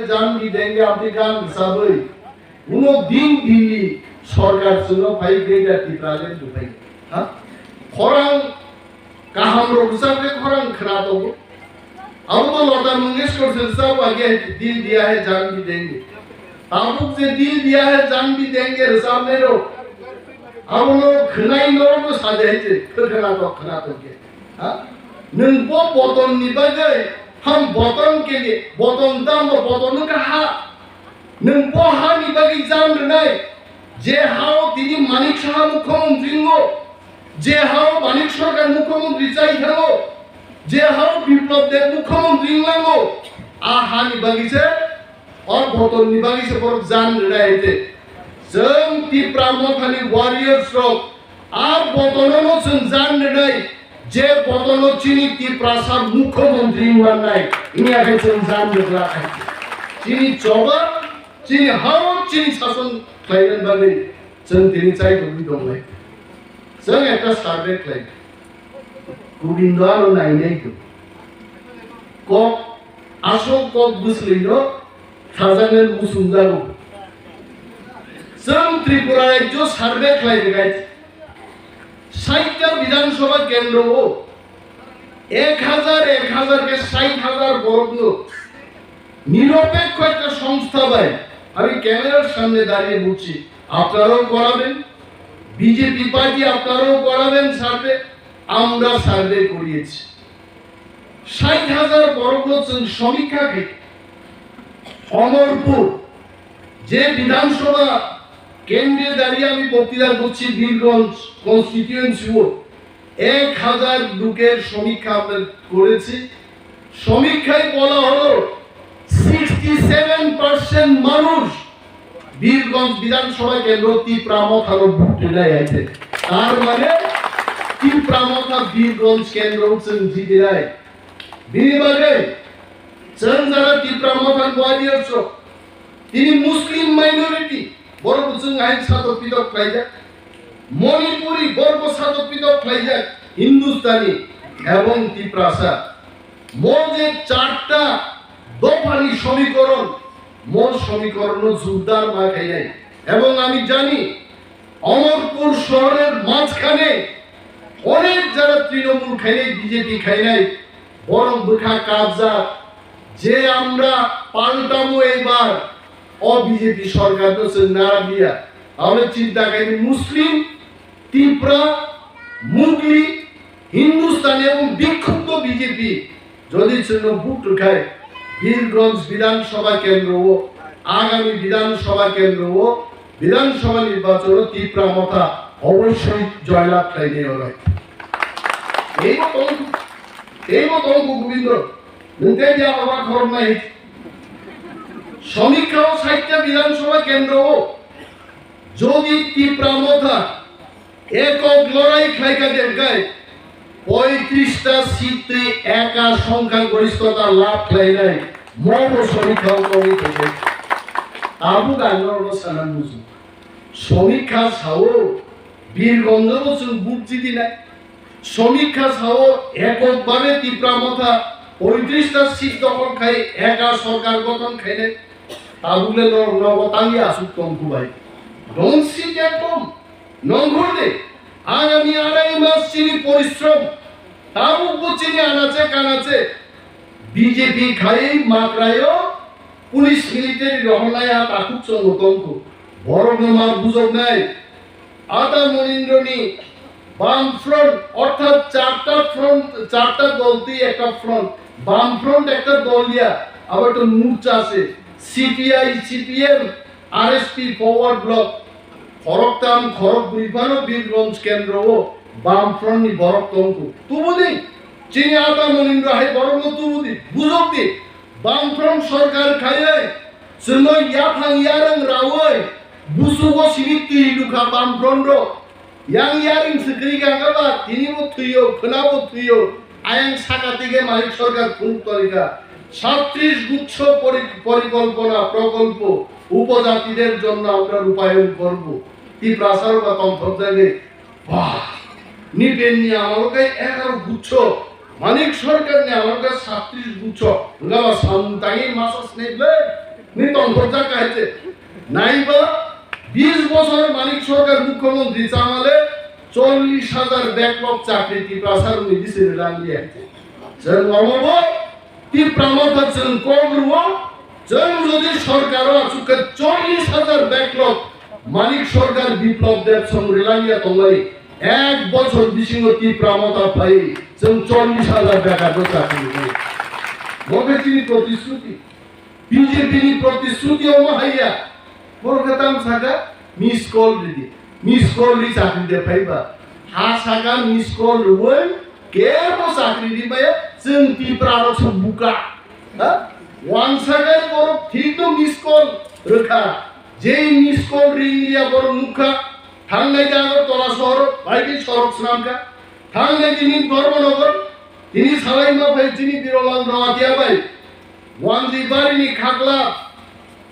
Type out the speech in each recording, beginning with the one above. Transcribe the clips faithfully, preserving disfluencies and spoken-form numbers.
Jaan bhi denge, apni gan hisaboi. Kuno din Delhi sorkar chwngno phai Greater Tipraland rwphai. Ha? Khorang kaham rok rwchapkhe khorang khwna tongo. Abo to Lata Mangeshkar se rwchap age, Dil Diya Hai Jaan Bhi Denge. Tabuk je Dil Diya Hai Jaan Bhi Denge rwchapnai rok, abono khwnai norokno saja hai je, khwna tok, khwna tok khe. Ha? Nwng bo boton ni bagwi, ham boton ke liye, boton dam bo boton no ka ha. Nwng bo ha ni bagwi jaan rwnai, je hao tini Manik Saha mukhyamantri wngo, je hao Manik Sarkar mukhyamantri chai thango, je hao Biplab Deb mukhyamantri wnglango, a ha ni bagwi se, o boton ni bagwi se borok jaan rwnai hai te. Chwng Tipra Motha ni warriors rok, a botono no chwng jaan rwnai, je botono chini Tiprasa mukhyamantri wng mannai, wngya khe chwng jaan rwgwlak hai. Chini choba, chini hao, chini sason khlaina bagwi chwng tini chai tongwi tonglai. Chwng ekta survey khlai. Gobindo ano nainai kho. Kok, aswk kok bwswlwino sajaknai muchungjago. Chwng Tripura rajyo survey khlai rwkha. Saita Bidhan Sabha kendro o ek hazar, ek hazar ke sait hazar borokno নিরপেক্ষ একটা সংস্থা ভাই, আমি ক্যামেরার সামনে দাঁড়িয়ে বলছি, আপনারাও করাবেন, বিজেপি পার্টি আপনারাও করাবেন সার্ভে, আমরা সার্ভে করিয়েছি। ষাট হাজার বর্গ সমীক্ষা থেকে অমরপুর যে বিধানসভা কেন্দ্রে দাঁড়িয়ে আমি বক্তৃতা করছি, বীরগঞ্জ কনস্টিটিউয়েন্সি ও এক হাজার লোকের সমীক্ষা আমরা করেছি। সমীক্ষায় বলা হলো, সিক্সটি সেভেন পার্সেন্ট মানুষ বীরগঞ্জ বিধানসভা কেন্দ্র তিপ্রা মথানো ভোট দেয় আছে। তার মানে তিপ্রা মথা বীরগঞ্জ কেন্দ্র হচ্ছে জিতে নেয়। বিনিময়ে চন্দ্রা তিপ্রা মথান ওয়ারিয়ার্স তিনি মুসলিম minority, borok bo chwng hai satok pitok khlaijak. Manipuri, borok bo satok pitok khlaijak. Hindustani ebong Tiprasa. Mo je charta dophani সমীকরণ, mo সমীকরণno জোরদার ma khainai. Ebong ami jani, Amarpur শহরের মাঝখানে অনেক যারা তৃণমূল খাইনাই, বিজেপি খাইনাই, বরং বৃথা কাবজা, যে আমরা পাল্টাবো এইবার, অ বিজেপি সরকার তো চোখ নাড়া দিয়া, তাহলে চিন্তা করি মুসলিম, তিপ্রা, মুগলি, হিন্দুস্তানি এবং বিক্ষুব্ধ বিজেপি যদি চোখ বুক টুকায়, বীরগঞ্জ বিধানসভা কেন্দ্র ও আগামী বিধানসভা কেন্দ্র ও বিধানসভা নির্বাচন তিপ্রা মথা অবশ্যই জয়লাভ খাইনি হবে। এই মতো এই মতো গোবিন্দ, নতে দিয়া বাবা খরম নাই। সমীক্ষা ও সাহিত্য বিধানসভা কেন্দ্র ও যদি তিপ্রা মথা একক লড়াই খাইকা দেবগায় পঁয়ত্রিশটা সিটে একা সংখ্যাগরিষ্ঠতা লাভ খাইলাই মব সমীক্ষা করি থেকে। আবু গাঙ্গর সানা মুজু সমীক্ষা সাও বীরগঞ্জও চুল বুক জিতি নাই। সমীক্ষা সাও এককভাবে তিপ্রা মথা পঁয়ত্রিশটা সিট দখল খাই একা সরকার গঠন খাইলে তাবুলে নরক নরক তাঙ্গি আসুক তমকু ভাই। Don't sit at home. Nongkhor de, agami arai mas chini porishrom, tabuk bo chini anache kanache, B J P khai makrayo, police military rohornai ha takhuk chongo tongkhu, borok no ma bujok nai, Ata Monindroni Bam Front, orthat charta front, charta dol twi ekta front, Bam Front ekta dol ya, abar to morcha ase, C P I, C P M, R S P, Forward Bloc, khoroktham, khorokbrwi phano Birgonj kendro o Bam Front ni borok tongkhu. Tubudi, chini Ata Monindro hai borok no tubudi, bujokdi, Bam Front sorkar khaiwi, chwngno yaphang yarwng rawi, busugo simi twi lukha Bam Front rok. Yang yaring swkri gangaba, tini bo thwiyo, khwna bo thwiyo. Ayang saka tige Manik Sarkar phunuk torika. সাতত্রিশ গুচ্ছ পরি-, পরিকল্পনা প্রকল্প উপজাতিদের জন্য আমরা রূপায়ণ করব। Tiprasa rok ba tongthok jagwi, bah, nipen ni amalo khe এগারো গুচ্ছ Manik Sarkar ni amorga satris gucho, hwnga ba samung tangwi masa snai ble, ni tongthok jak kahai se. Naiba bis bosor Manik Sarkar mukhyamantri chamale chollish hajar backlog chakri Tiprasa rokni bisi rwlang ya. Chwng omo bo Tipra Motha chwng kok rwo, chwng jodi sorkaro achukhe chollish hajar backlog Manik Sarkar Biplab Deb song rwlang ya tongmani, ek bochor bisingo Tipra Motha phai chwng chollish hajar backlog chakri rwnai. Bo khe chini protishruti. B J P ni protishruti omo haiya. Borok khe tamo saka, miss call ridi. Miss call ri chakri de phaiba. Ha saka miss call rwui kebo chakri ri maya, chwng Tipra rok se buka. Ha? Wansa gai borok thik no miss call rwkha. Jei miss call ri ya borok nukha. Thangnai de Agartala sohor, bai di sorok swnamkha. Thangnai di ni Dharmanagar, tini salai ma phai chini Birolal Jamatia bai. Wanjwi bari ni khakla,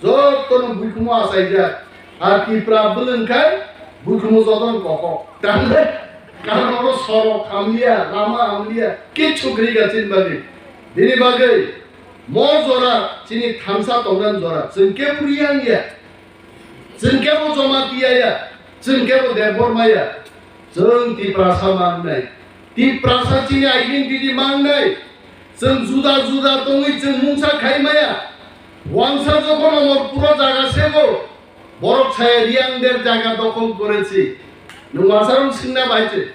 jotono buikhumu achaijak. Ar Tipra bwlwng khai buikhumu jotono kokok. Tangwi karon oro sorok hamliya, lama hamliya, kichu kwrwi ga chini bagwi. Bini bagwi mo jora chini thansa tongnani jora, chwng kebo Reang ya. Chwng kebo Jamatia ya, chwng kebo Debbarma ya, chwng Tiprasa mangnai. Tiprasa chini identity mangnai. Chwng juda juda tongwi chwng mungsa khai maya. Wansa jokhon Amarpuro jaga sego, borok saya Reangder jaga dokhol korechi. Nwng wansarok swngna bai se,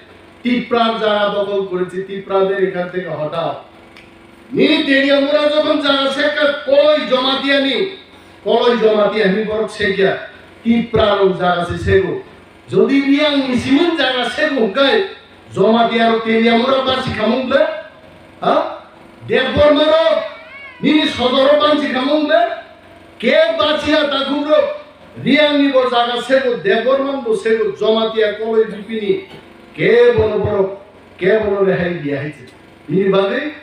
Tipra jaga dokhol korechi, Tiprader ekhan theke hotao. Nini Teliamura jokhon jaga sekha Koloi Jamatia ni, Koloi Jamatia ni borok sekya, Tipra rok jaga se sego. Jodi Reang ni simin jaga sego hwnkhe Jamatia rok Teliamura basi khamung ble? Ha? Debbarma rok nini sodoro bansi khamung ble? Ke bachia takhuk rok Reang ni bo jaga sego, Debbarma bo sego, Jamatia Koloi B P ni ke bono borok ke bono rehai dia hai se. Bini bagwi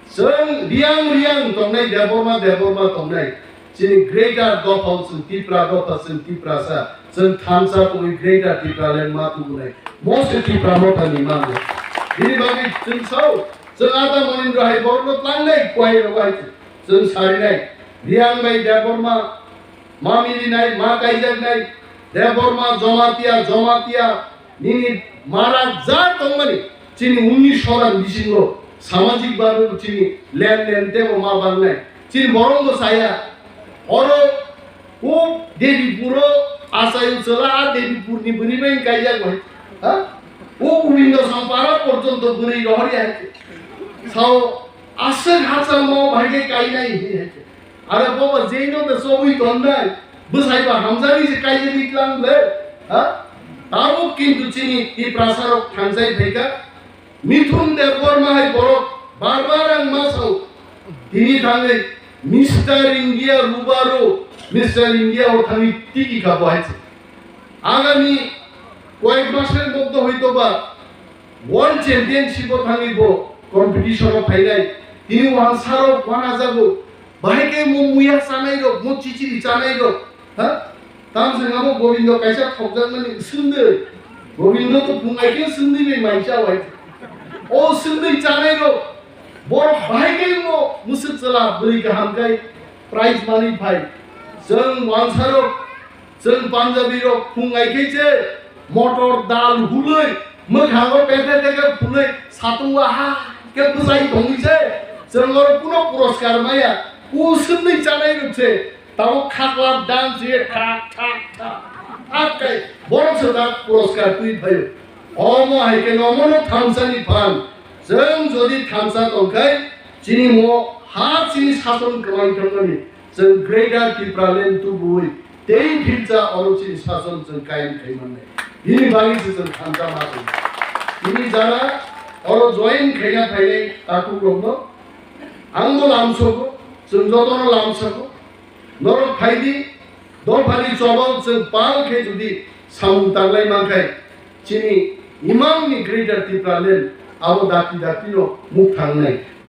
chwng Reang Reang tongnai, Debbarma Debbarma tongnai, chini greater dopha chwng Tipra dopha, chwng Tiprasa, chwng thansa tongwi greater Tipraland ma tubunai. Mo se Tipra Motha ni mango. Bini bagwi chwng sao, chwng Ada Monindra hai borokno tlangnai, kuai rok hai chwng sarinai. Reang bai Debbarma ma milinai, ma kaijaknai, Debbarma, Jamatia, Jamatia, nini marak ja tongmani, chini unnish soran bisingo samajik babe bo chini len len tebo ma bangnai. Chini borok bo saya, oro o Debipuro achai uchala, a Debipurni bwrwi bai kaijak bai. Ha? O Gobindo Sampara porjonto bwrwi rohor ya. Sao aswk hachal ma bahai khe kainai hinwi hai khe. Are bobo jeino de chobwi tonnai, bwsaiba hamjani se kaijagwi tlang le, ha? Tabuk kintu chini Tiprasa rok thangjai phaikha. Mithun Debbarma hai borok bar bar ang ma sao. Tini thangwi Mister India Rubaru, Mister India o thangwi tiki kha bo hai se. Agami koyek masor moddhe hoytoba World Championship o thangwi bo competition o phainai. Tini wansarok wanajago. Bahai khe mo muya chanai rok, mo chichiri chanai rok. Ha? Tamswng abo Gobindo kaisa thokjakmani swngdwi. Gobindo to phungai khe swngdwi bai mai cha wai. O swngdwi chanai rok. Borok bahai khe mo musuk chwla bwrwi kaham khai prize manwi phai. Chwng wansarok Chwng Punjabi rok phung ai khe se motor dal hulwi, mwkhango pethe teke phulwi, satungo ha khe bwsai tongwi se, chwng oro kuno puroskar maya, kusumnwi chanai rwk se, tabuk khakla dance ye thak thak thak thak khai borok se da puroskar twi phaio. Omo hai khe nomono thansa ni phan, chwng jodi thansa tong khai, chini mo ha chini sason kwmai thangmani, chwng Greater Tipraland tubui tei philsa oro chini sason chwng kaiyam khai mannai. Bini bagwi se chwng thansa ma tong. Bini jara oro join khaina phainai takhuk rokno ang bo lamsogo, chwng jotono lamsogo. Norok phaidi, dophani chobao chwng pal khe jodi samung tanglai mankhai, chini imangni Greater Tipraland abo dakti dakti no muk thangnai.